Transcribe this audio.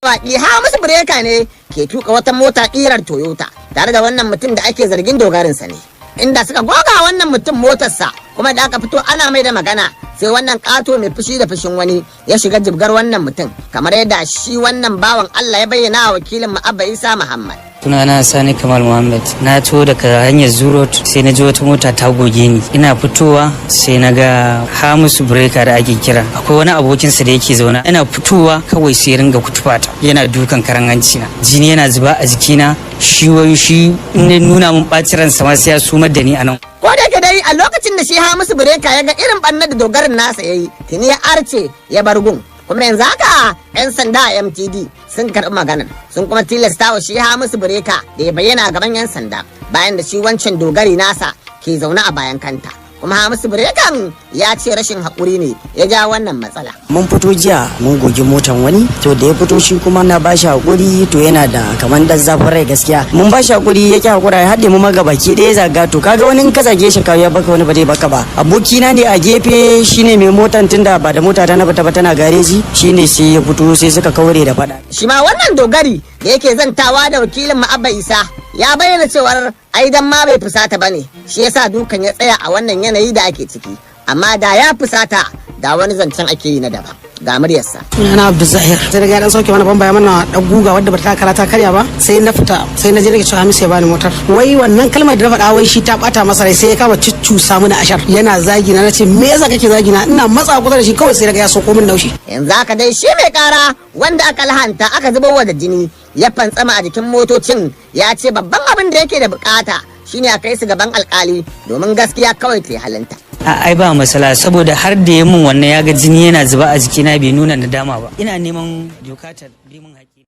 Mawaƙi Hamisu Breaker ne ke tuka wata mota ƙirar Toyota tare da wannan mutum da ake zargin dogarinsa ne, inda suka goga wannan mutum motarsa. Kuma da aka fito ana mai da magana, sai wannan ƙato mai fushi da fushin wani ya shiga jibgar wannan mutum, kamar yadda shi wannan bawan Allah ya bayyana wa wakilin mu Abba Isa Muhammad. Sunana Sani Kamal Muhammad. Na to daga hanyar Zurot, sai na ji wata mota ta goge ni. Ina fitowa sai na ga Hamisu Breaker da ake kira, akwai wani abokinsa da yake zauna. Ina fitowa kawai sai ringa kutufata, yana dukan karan hanci na, jini yana zuba a jikina. Shi wai shi in nuna mun ɓacin ransa ma sai ya sumar da ni anan. Ko da yake dai a lokacin da shi Hamisu Breaker ya ga irin ɓannar da dogarin nasa yayi, tuni ya arce ya bar gun. Kuma yanzu haka 'yan sanda a MTD sun karɓi maganar, sun kuma tilasta wa shi Hamisu Breaker da ya bayyana a gaban 'yan sanda, bayan da shi wancan dogari nasa ke zaune a bayan kanta. Kuma Hamisu Breaker ya ce rashin haƙuri ne ya ja wannan matsala. Mun fito jiya mun gogi motan wani. To da ya fito shi kuma na bashi hakuri. To yana da kaman dan zafin rai gaskiya. Mun bashi hakuri ya ki hakura, ya haɗe mu ma gabaki ɗaya zaga. To kaga wani in ka zage shi kawai ya baka, wani ba zai baka ba. Abokina ne a gefe, shine mai motan, tunda ba da mota ta na bata ba, tana gareji. Shine sai ya fito, sai suka kaure da faɗa. Shi ma wannan dogari da yake zantawa da wakilin mu Abba Isa ya bayyana cewar ai dan ma bai fusata bane shi yasa dukan ya tsaya a wannan yanayi da ake ciki, amma da ya fusata da wani zancen ake yi na daban. Ga muryarsa. Sunana Abdul Zahir. Sai daga dan sauke mana bamba, ya mana dan guga wadda bata kara ta karya ba. Sai na fita, sai na je nake cewa Hamisu ya bani motar. Wai wannan kalmar da na faɗa, wai shi ta bata masa rai, sai ya kama cuccusa mana ashar, yana zagi na. Nace, "Me yasa kake zagi na?" Ina matsa kusa da shi kawai sai daga ya soko min naushi. Yanzu haka dai shi mai kara wanda aka lahanta, aka zubar wa da jini ya fantsama a jikin motocin, ya ce babban abin da yake da bukata shine a kai su gaban alkali domin gaskiya kawai ta yi halinta. A ai ba masala, saboda har da ya mun wannan ya ga jini yana zuba a jikina, bai nuna nadama ba. Ina neman doka ta bi mun haƙƙi.